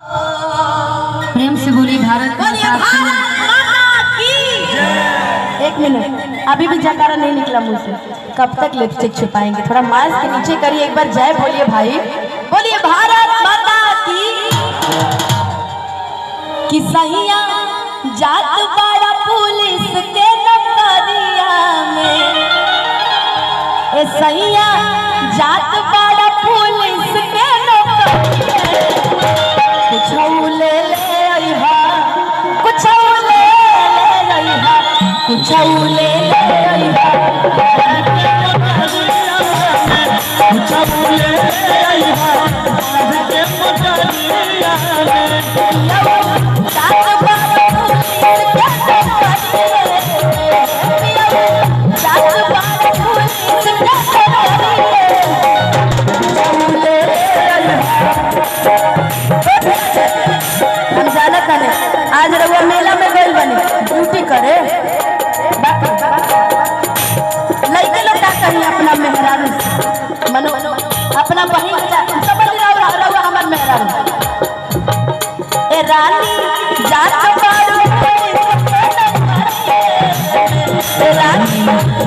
प्रेम से बोली भारत बोलिए माता की। भारत माता की। एक मिनट, अभी भी जयकारा नहीं निकला मुंह से। कब तक लिपस्टिक छुपाएंगे? थोड़ा मास्क के नीचे करिए, एक बार जय बोलिए भाई। बोलिए भारत माता की। कि सहिया जात बड़ा पुलिस के नौकरिया में, ए सैया जात बड़ा पुलिस के नौकरिया, कुछ ले ले अइहा, कुछ ले ले अइहा, कुछ ले ले अइहा। जात बड़ा पुलिस के नौकरिया, जात बड़ा पुलिस के नौकरिया, कुछ ले ले अइहा। हम जाना ताने आज रउआ मेला में गइल बनी ड्यूटी करे। बाकी लइके लोग का कही अपना मेहरारू से? मनो अपना बहिन समझ रउआ, रउआ हमर मेहरारू। ए रानी जात बारू पुलिस के नौकरिया, ए रानी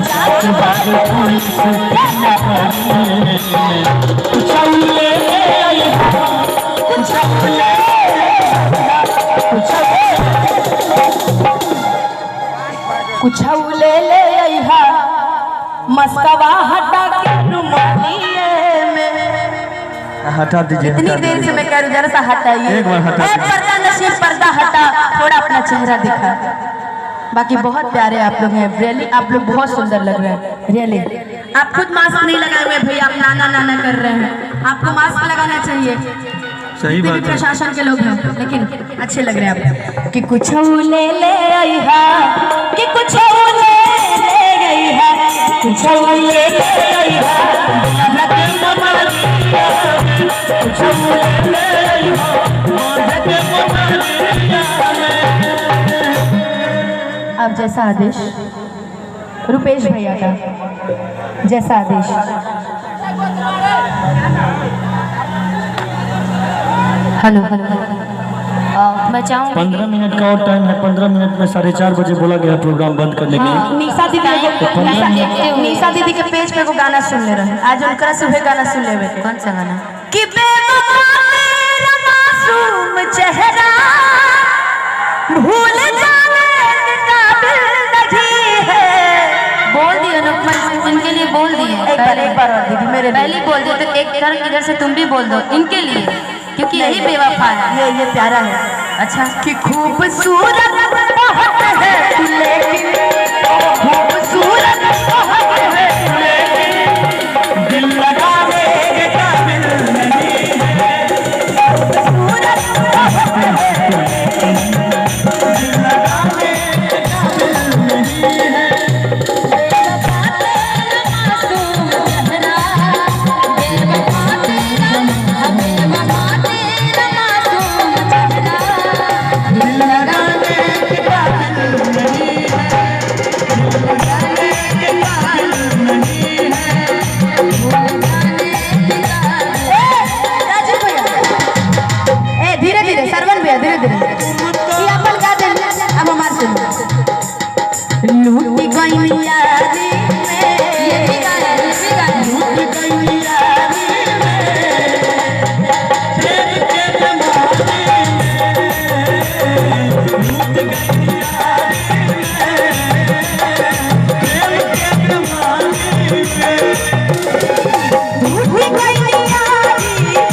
जात बारू पुलिस के नौकरिया, कुछ ले ले अइहा, कुछ ले कुछ ले ले अइहा, मस्कवा हटा के रुमालिए में। हटा दीजिए। इतनी हटा देर से दीजिए। मैं कह रही हूँ, जरा सा हटाइए। एक बार हटा ए, दीजिए। पर्दा नशीब, पर्दा हटा, थोड़ा अपना चेहरा दिखा। बाकी बहुत प्यारे आप लोग हैं, रियली आप लोग बहुत सुंदर लग रहे हैं, रियली। आप खुद मास्क नहीं लगाए हुए भैया, आप नाना नाना कर रहे हैं, आपको मास्क लगाना चाहिए। सही जितने भी बात है। प्रशासन के लोग हैं, लेकिन अच्छे लग रहे हैं आप। कि कुछ ले ले अइहा, कि कुछ ले ले अइहा, कुछ ले ले अइहा। अब जैसा आदेश रुपेश भैया का, जैसा आदेश। हेलो हेलो, मैं चाहूँगी 15 मिनट का और टाइम है। 15 मिनट में 4:30 बजे बोला गया प्रोग्राम बंद करने के लिए। निशा दीदी टाइम देखते हुए। निशा दीदी के पेज पे को गाना सुन ले रहे, आज उनकरा से उहे गाना सुन लेवे के। कौन सा गाना? कि बेवफा मेरा मासूम चेहरा भूल जाने के काबिल नहीं है। बोल दिए अनुपमा, इनके लिए बोल दिए। एक बार, एक बार और दीदी मेरे लिए। पहले बोल दिए तो एक इधर इधर से तुम भी बोल दो इनके लिए, क्योंकि यही बेवफा है। ये प्यारा है। अच्छा। कि खूबसूरत बहुत है तू लेकिन, खूबसूरत बहुत है तू लेकिन, दिल लगाने के काबिल नहीं है। खूबसूरत बहुत है तू लेकिन, दिल लगाने के काबिल नहीं है। मासूम चेहरा, बेवफा तेरा, बेवफा तेरा मासूम चेहरा, दिल लगाने के काबिल नहीं है। दिल लगाने के काबिल नहीं है। भूल जाने के काबिल। ए राजू भैया, ए धीरे धीरे, सरवन भैया धीरे धीरे, ये अपन गा दे, अब हमार सुनो। लूट गई यारी में, ये भी गाना, ये भी गाना। लूट गई यारी में, प्रेम के जमाने में। लूट गई यारी में, प्रेम के जमाने में। लूट गई यारी में,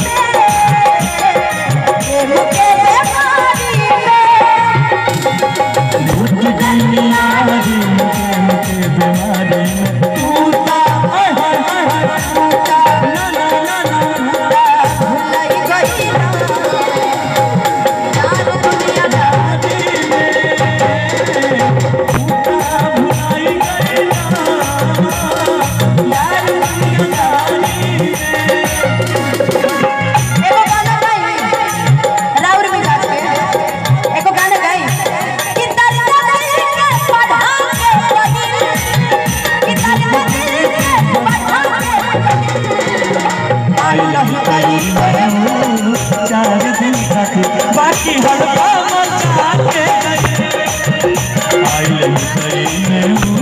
प्रेम के बीमारी में। खातिर बाकी हड़का मचा के गई। आइल गई में